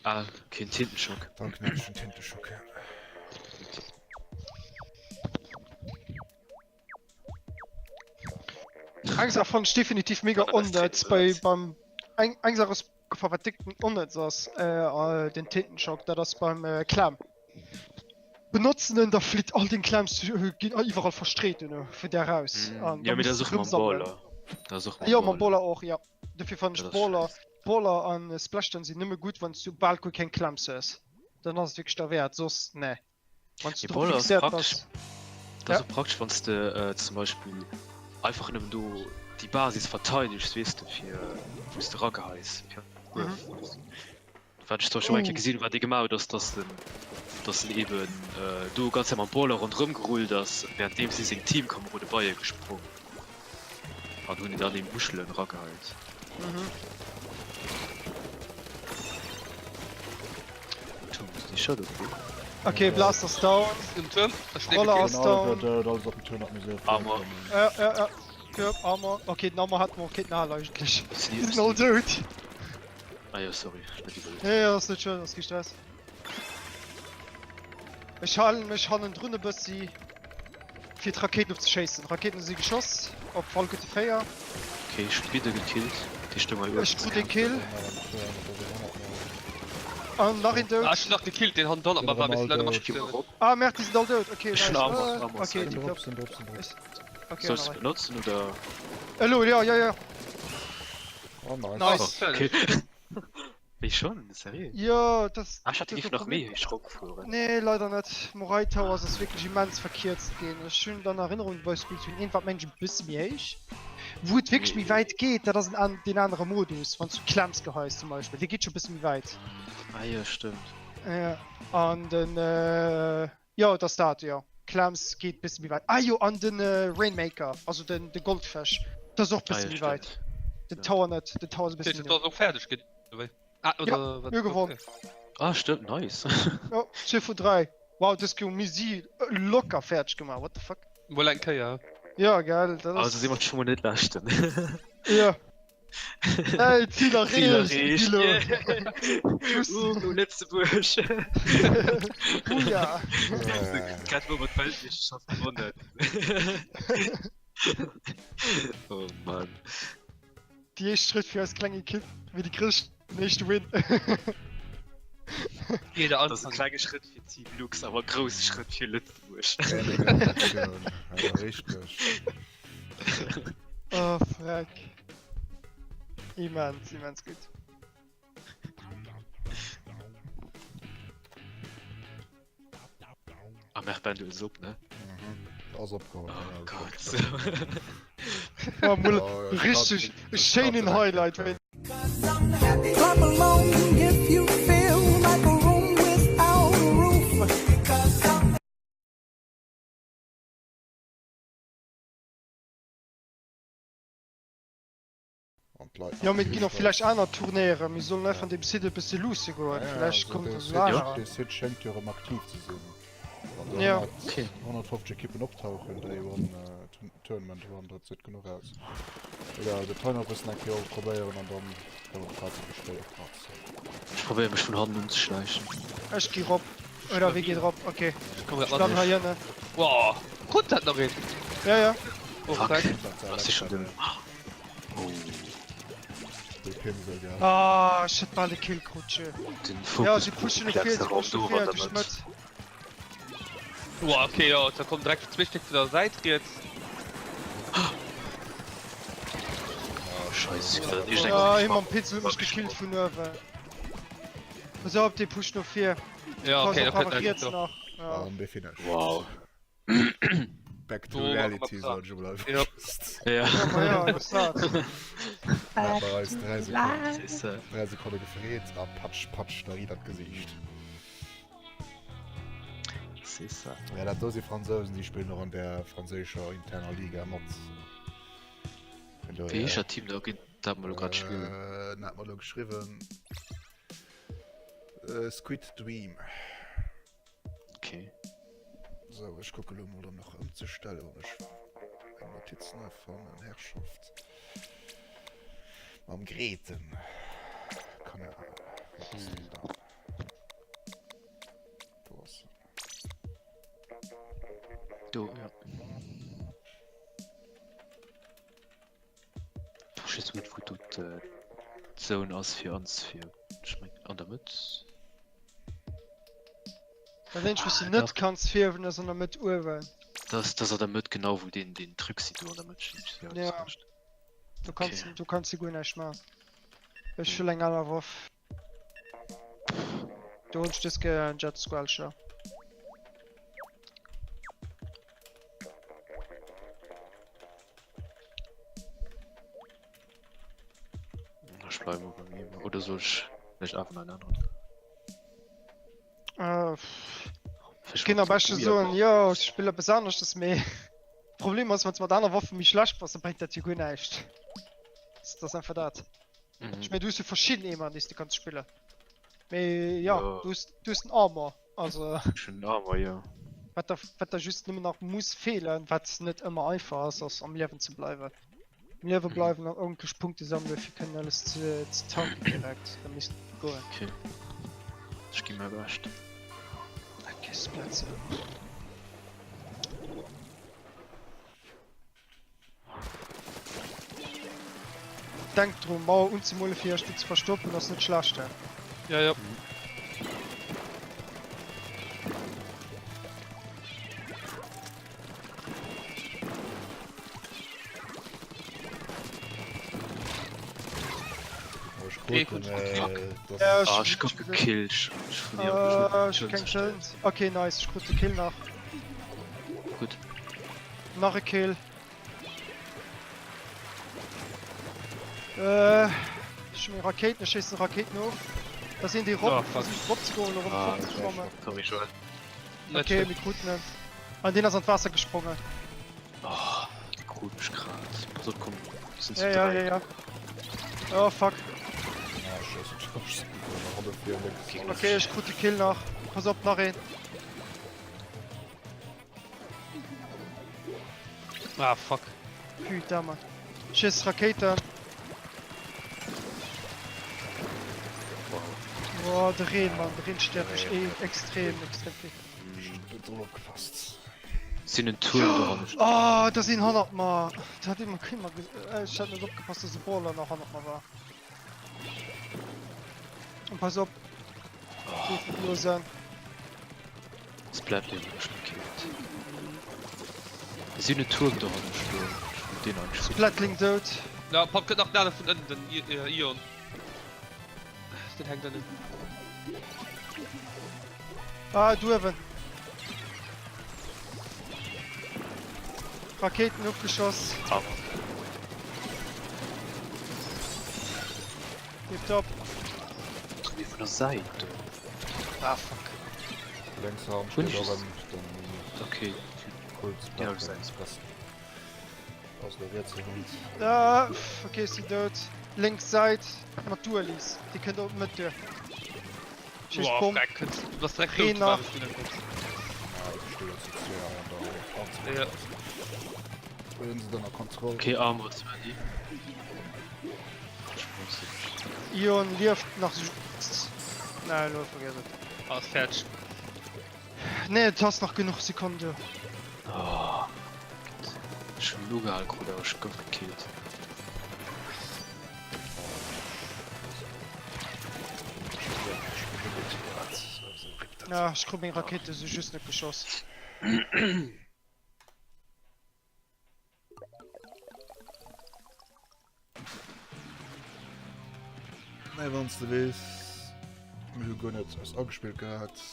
Ah okay, den Tintenschock. Dann knätsch den Tinteschock, ja. Eng Saach fannen ech definitiv mega onnëtz bei beim eng eng Saach ass Gefahr wat dick onnëtz ass äh, den Tintenschock dat ass beim äh, Clam. Benotzen en da flitt all den Clams ginn iwwerall verstreet duerno vun där raus. Mm, An ja, da mee dat muss ass du och mam rëmsammelen. Baller. Dat ass och mam Jo mam Baller. Baller och ja. Dofir fannen Dat ech ass Baller scheiss. Baller an Splashdown sinn nëmme gutt wann s du bal guer keng Clams hues. Dann ass et wierklech derwäert, soss nee. Wann s du Mee drop Baller ass fixéiert praktesch. bass. Dat ass Ja. och praktesch wann s de äh, zum Beispill einfach nëmmen do déi Basis verteidegs, weess de, fir wou s de rageheis fir Mhm. Wat ech zum Beispill och eng Kéier Uh. gesinn hunn, wat dee gemaach huet, ass dass en dass en eben äh, do ganz Zäit mam Baller ronderëm gerullt ass, währenddeem si seng Teamkamerode bei e gesprong an hunn en dann eben Muschelen rageheit. Mhm. Thomas, déi Shadow Book. Okay, Blaster ass down. Um Turm, ech schléi Roller gekillt. ass Genau, down. dat alles op dem Turm hat mir se Armor. Ja, ja, ja. Turm, Armor. Okay, den Armor hat mer och kéinten halen eigentlech. Ass Die sinn all dout. Ah jo, sorry, ech net iwwerluecht. Nee, ass net schlëmm, ass kee Stress. Ech halen mech hannendrun e bëssi fir d'Rakéiten ofzeschéissen. Rakéiten si geschoss op Falkete 4. Okay, ech hunn d'Bidde gekillt, déi stoung hei uewen. Ech krut ee Kill. An nach een dout. Ah, ech hunn nach gekillt, deen hannendran op mer war, mee ech sinn leider matgestuerwen. Ah merde, déi sinn all dout. Okay, Ech hunn nice. Armor, Armor, Okay, sorry. tipptopp. Okay, Soll ech se benotzen oder? Elo, jo, jo, jo. Oh, nice. Nice. Oh, okay. Wéi schon? Seriö? Jo, das. Ah, ech hat déi géif nach méi héich eropfueren. Nee, leider net. Morai Towers ass wierklech immens verkierzt ginn. Ech hunn et an Erënnerung, bei Splatoon 1 war et mengen ech e bësse méi héich. Wou et wierklech méi wäit geet, dat ass en an deen anere Modus, wann s du Clams geheis zum Beispill, dee geet scho e bësse méi wäit. Ah jo, stëmmt. Ja, an den, jo, et ass dat, jo. Clams geet e bësse méi wäit. Ah jo, an den Rainmaker, also den de Goldfësch, dat ass och e Ah bësse jo, méi wäit. stëmmt. Den Tower net, den Tower ass e bësse méi no. Dat ass och fäerdeg ginn, oder wéi? Ah, oder ja, wat? Mir gewonnen. Okay. Ah, stimmt, nice. Ja, 2 vu 3. Wow, das gouf mir si locker fertig gemacht. What the fuck? Mol eng Kéier. Ja, geil. Das Also si mer schon mal net leschten. Ja. Hey, Ziel erreecht. Ziel erreecht. Uh, Lëtzebuerg. Booyah. Grad wou mer d'Weltmeeschterschaft gewonnen. Oh Mann. Déi éischt Schrëtt fir eis kleng Ekipp, mee déi gréissten éischte Win. Jeder Dat ass e Anfang. klenge Schrëtt fir Team Lux, awer e grousse Schrëtt fir Lëtzebuerg. Ja, richteg. Oh, freck. Immens, immens gutt. Ah merde, Ben, du hëls op, ne? Mhm. Ass opgeholl. Oh Gott. Oh, Mulle, Ja, ich richtig kann- ich schéinen kann Highlight. direkt, Clap along if you feel like a room without a roof. An d'Leit Jo, mee et ginn och villäicht aner Turnéieren. Mir sollen einfach an deem Site e bësse luusse goen. Ja, ja, Villäicht also kommen dee der sou Site, anerer. dee Site schéngt jo erëm aktiv ze sinn. Wann do Ja. 100, Okay. 150 Ekippen optauchen, déi One äh, Tournament run, dat seet genuch aus. Ja, also d'Hei nach e bëssen eng Kéier och probéieren an dann kënne mer d'Fazitgespréich och grad. Ech probéiere mech vun hannen unzeschläichen. Ech gi rop. Oder wie geet rop? Okay. Ech komm grad Ech bleiwen mat. hei ënnen. Wow, krut dat nach een? Ja, ja. Oh, Fuck. fuck. Dat ass schon den. Oh. De Pinsel, gell. Ah, ech hätt bal de Kill krut, tjö. Den Ja, Fokus si pushen Platz no vir, si Raum pushen do no vir, an der duerch Mëtt. d'Mëtt. Wow, okay, jo, da kommen direkt zwee Stéck vun der Säit riets. Oh, Scheiße, ich kann Ah, hie mam Pinsel huet mech gekillt vun uewen. Pass op, dee pusht no vir. Ja, Pass okay, op, da awer kënnt riets do. nach. Ja. An de Finish. Wow. Back to Do war reality, mat soll ich emol einfach. Ja. Ja. Ja, ma ja, was dat? Hat bei eis 3 Sekunden, Siehst du. 3 Sekunde gefreet a patsch, patsch, da riit an d'Gesiicht. C'est ça. Ja, dat do si Fransousen, déi spillen och an der franséischer interner Liga mat. Vun Wéi dohier. heescht dat Team da géint dat mer elo grad spillen? Äh, den hat mer elo geschriwwen. Äh, Squid Dream. Okay. So, ech kucke lo mol dann nach ëmzestellen, wann ech eng Notiz nei fannen. Herrschaft. Mam Greten. Kann er. Wat ass denn da? Do ass en. Do, ja. Ech weess net wou do d'Zone ass fir ons fir ech meng an der Mëtt. Dat eenzegt wous Ah, de net dach. kanns fierwen ass an der Mëtt uewen. Dat ass an der Mëtt genau wou deen deen Truc si do an der Mëtt steet. Ja, Ja. Do kanns Okay. do kanns de guer näischt man. Ech huel eng aner Waff. Do hunn ech dës Kéier en Jet Squelcher. Ech bleiwe mol bei mir. Oder soll ech vläicht awer nach en aneren? Äh, Vläicht ech kéint mat am beschte Booyah soen, Bomb. jo, ech spille eppes aneschtes, mee Problem ass, wann s de mat aner Waffe méi schlecht bass, da bréngt dat jo guer näischt. Dat ass einfach dat. Mhm. Ech mengen, du hues jo verschidden Aimer, an déi s de kanns spillen. Mee ja, Ja. du hues, du hues den Armor, also Ech hunn den Armor, jo. wat der, wat der just nëmmen nach muss feelen, wat net ëmmer einfach ass, ass am Liewen ze bleiwen. Am Liewe Mhm. bleiwen an ordentlech Punkte sammele fir kënnen alles ze, ze tanken direkt. Da misst et goen. Okay. Ech gi mäi Bescht. Okay, Splatze. Denkt drun, Mauer unzemole fir iech do ze verstoppen ass net schlecht. Ja, ja. Ech krut den, äh, das Ja, Ah, ech gouf gekillt. Ech ech hunn Äh, ech hu keng Chance. Okay, nice, ech krut de Kill nach. Gutt. Nach e Kill. Äh, ech hu meng Rakéiten, ech schéissen Rakéiten of. Da sinn déi rop, Oh, fuck. versicht rop ze goen, erëm Ah, fort ze schwammen. Sorry, Joël. Net Okay, schlimm. mir kruten en. An deen ass an d'Waasser gesprongen. Oh, déi krut mech grad. Pass op, komm, mir sinn zu Ja, ja, 3. ja, ja. Oh, fuck. Ah, scheiße, ich hab Okay, ech krut de Kill nach. Pass op, nach een. Ah, fuck. Putain, Mann. Schiss Rakéiten. Boah, de Reen, Mann. De Reen stéiert mech eh extrem, extrem vill. Sinn en Tuerm dohannert. Oh, da sinn hannert mer. Dat hat immer keen mer Ech hat net opgepasst, dass e Brawler nach hannert mer war. Und pass op. Oh. Splatling hunn ech gekillt. Sinn en Tuerm dohannert stoen. Ech wollt deen eigentlich Splatling dout. Ja, Pop kënnt nach den anere vun ënnen, den Ion. Den hänkt ënnen. Ah, duerwen. Raketen ofgeschoss. Ah. Tipptopp. Wéi vun der Säit do. Ah, fuck. Lenks Hand Hunn steet ech och ëm den Okay. Kult Ja, säit. Ass lo rietse Hand. Ah, okay, ech sinn dout. Lénks Säit mat Dualies. Déi kënnt op d'Mëtt duer. Schéiss Boah, Bomm. Freck, kënns du bass direkt dout, Reen nach. wann du net kënns. Ah, déi steet zu zwee an der Ja. Hunn se dann a Kontroll. Okay, Armor Svenny. Ech brauch se nicht. Ion lieft nach just. Nein, lo vergiss et. Ass fäerdeg. Nee, et ass nach genuch Sekonnen do. Oh, Gott. Ech hunn en ugehal krut, awer ech gouf gekillt. Ah, ech krut meng Rakéite sou just net geschoss. Nee, wann s de weess. Mir hu guer net eis agespillt gehat.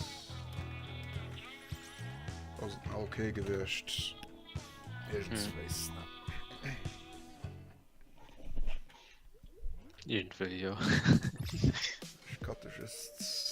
Ass et okay gewiescht. Iergendswéis, ne? Iergendwéi, jo. Ech cutte just.